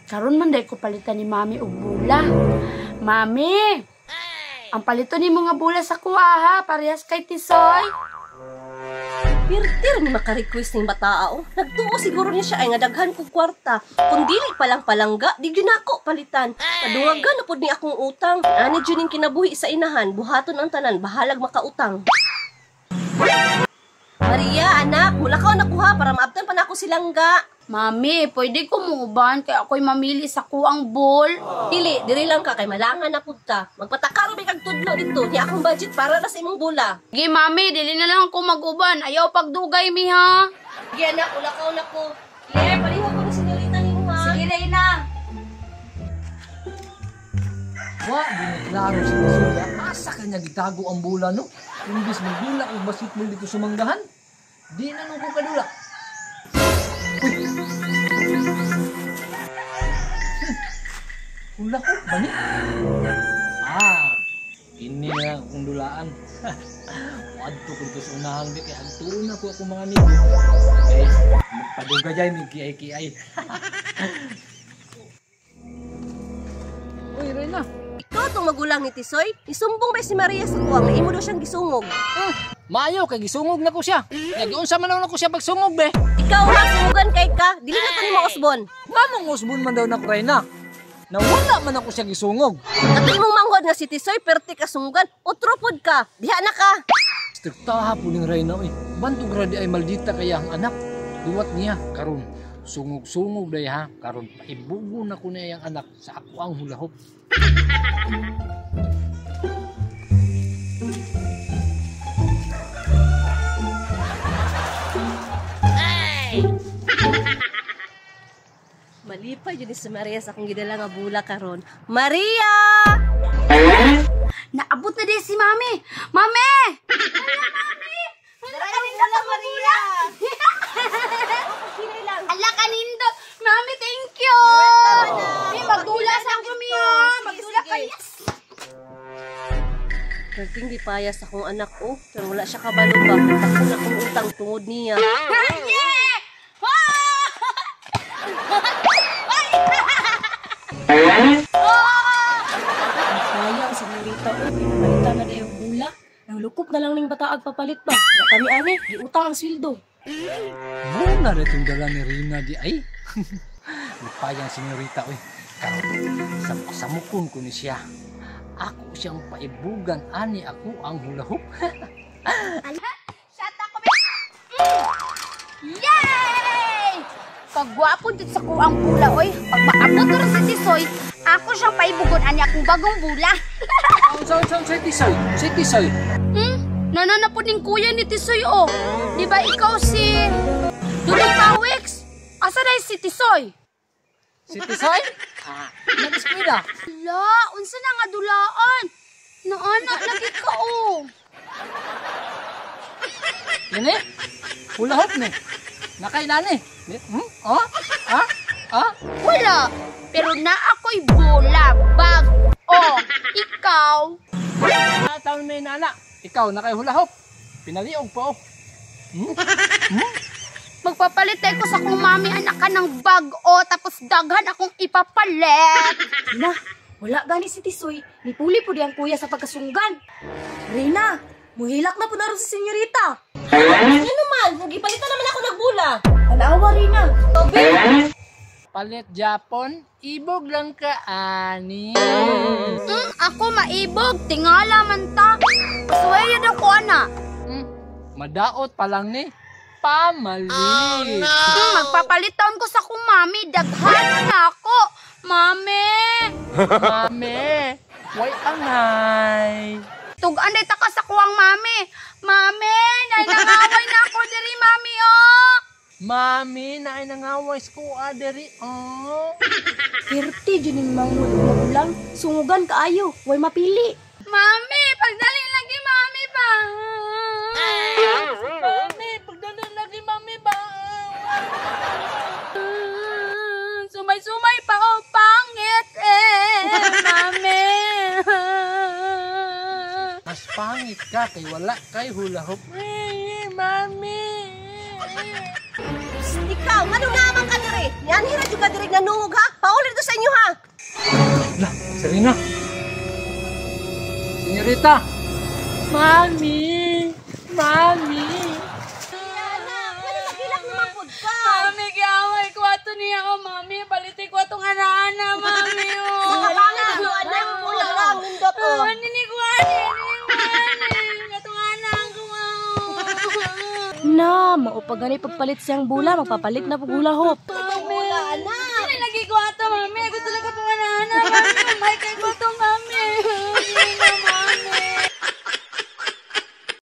Karon man day ko palitan ni Mami og bula. Mami! Ang palito ni mga bula sa kuha ha, parehas kay Tisoy. Pirtir ni maka-request ning bataa oh. Nagtuo siguro niya siya ay nga daghan kog kwarta. Kung dili pa lang palangga, di gyud nako palitan. Padungagan na pud ni akong utang. Ani jud ning kinabuhi sa inahan, buhaton ang tanan, bahalag makautang. Maria, anak, mulakaw na kuha para maabtan pa nako silangga. Mami, pwede ko muuban kay ako'y mamili sa kuang bowl. Dili, diri lang ka kay malangan na pud ta. Magpataka ra kag tudlo dito, ni akong budget para ra sa imong bula. Sige, Mami, dili na lang ako mag-uban. Ayaw pagdugay mi ha. Sige anak, ulakaw na ko. Claire, palihog ko ni senyorita nimo ha. Sige, Reyna. Wa, di na klaro si Tisoy. Asa kanya gitago ang bula, no? Imbis magdula og basketball dito sa manggahan, di na nung ko kadula. Uy! Hula ko, bani? Ah, ini na akong dulaan. Wadto ko dito sa unahan, di kay agtuon na ko akong mga amigo. Okay, magpadugay may kiay-kiay. Uy, Reyna. Ikaw tong magulang ni Tisoy, isumbong ba si Maria sa kuwang na imo daw siyang gisungog? Maayo kay gisungog na ko siya. Nagiunsa man na ko siya pagsungog be. Ikaw ha, sungugan kay ka, dili na to nimo usbon. Nganong usbon man daw na ko, Reyna? Nawala man ako siya gisungog. Ato imong manghod nga si Tisoy perti ka sungugan, utro pod ka. Diha na ka. Striktaha po ning Reyna oy. Bantog ra di ay maldita kaya ang anak. Duwat niya karon. Sungog-sungog day ha, karon paibugo na ko niya ang anak sa ako ang hulahop. Malipay jud ni si Maria sa akong gidala nga bula karon. Maria! Naabot na din si Mami. Mami! Dara ni bula, Maria. Ala kanindo. Mami, thank you. Mi, magdula sa ako mi ha. Magdula ka. Yes. Perting di payas akong anak oh, pero wala siya kabalo ba. Dako na akong utang tungod niya. Yeah! Kaya ang senyorita o, pinapalitan na dayong bula. Nangulukop na lang ning bataag papalit ba. Wala kami ani, giutang ang sweldo. Muna na itong dala ni Reyna di ay. Lipayang senyorita oy. Karon samukon ko ni siya. Ako siyang paibugan ani ako ang hulahop. Shut ako. Yay! Pagwapo dito sa kuang bula oy. Pag maabot ro si Tisoy, ako siyang paibugon ani akong bagong bula. Unsa si Tisoy? Si Tisoy. Nana na po ning kuya ni Tisoy oh. Di ba ikaw si Dulong Pawix? Asa na si Tisoy? Si Tisoy? Ah, nag-eskwela. La, unsa na nga dulaan? Naana lagi ka oh. Kini? Hulahop ni. Nakailani. Oh? Ah? Ah? Wala. Pero na ako'y bola, bag. Oh, ikaw. Ah, taon may nana. Ikaw na kay hulahop. Pinaliog pa oh. Magpapalit ko sa kong mami anak ka ng bag oh, tapos daghan akong ipapalit. Na, wala gani si Tisoy. Nipuli po di ang kuya sa pagkasunggan. Reyna, muhilak na po na ron si senyorita. Ano man, gipalitan naman ako nagbula. Tanawa, Reyna. Obe. Palit Japon, ibog lang ka ani. Ako maibog, tingala man ta. Pasuwaya daw ko ana. Madaot pa lang ni pamalit. Oh, no. Magpapalit taon ko sa kong mami, daghan na ako. Mami. Mami, way angay. Tugan day ta ka sa kuwang mami. Mami, nainangaway na ako diri mami oh. Mami, nainangaway sa kuwa diri oh. Pirti jud ning manghod og magulang, sungugan kaayo, way mapili. Mami, pagdali lagi mami ba. Mami, pagdali lagi mami ba. Sumay-sumay pa oh, pangit eh, mami. Mas pangit ka kay wala kay hula hoop. Eh, mami. Psst, ikaw, ngano naman ka diri? Yan hira jud ka diri nga nungog ha. Pauli dito sa inyo ha. Lah, Serena. Senyorita. Mami! Mami! Ngano maghilak naman pud ka? Mami, giaway ko ato niya oh, mami. Palitin ko atong ana-ana, mami. Oh. Nakapangit ang anak, wala lang nindot oh. Oh, nini ko ani, nini ko ani. Katong ana ko. Na, mao pa gani pagpalit siyang bula, magpapalit na pug hula hoop. Wala anak. Dili lagi ko ato, mami. Gusto lang ko itong ana-ana, mami. May kay ko atong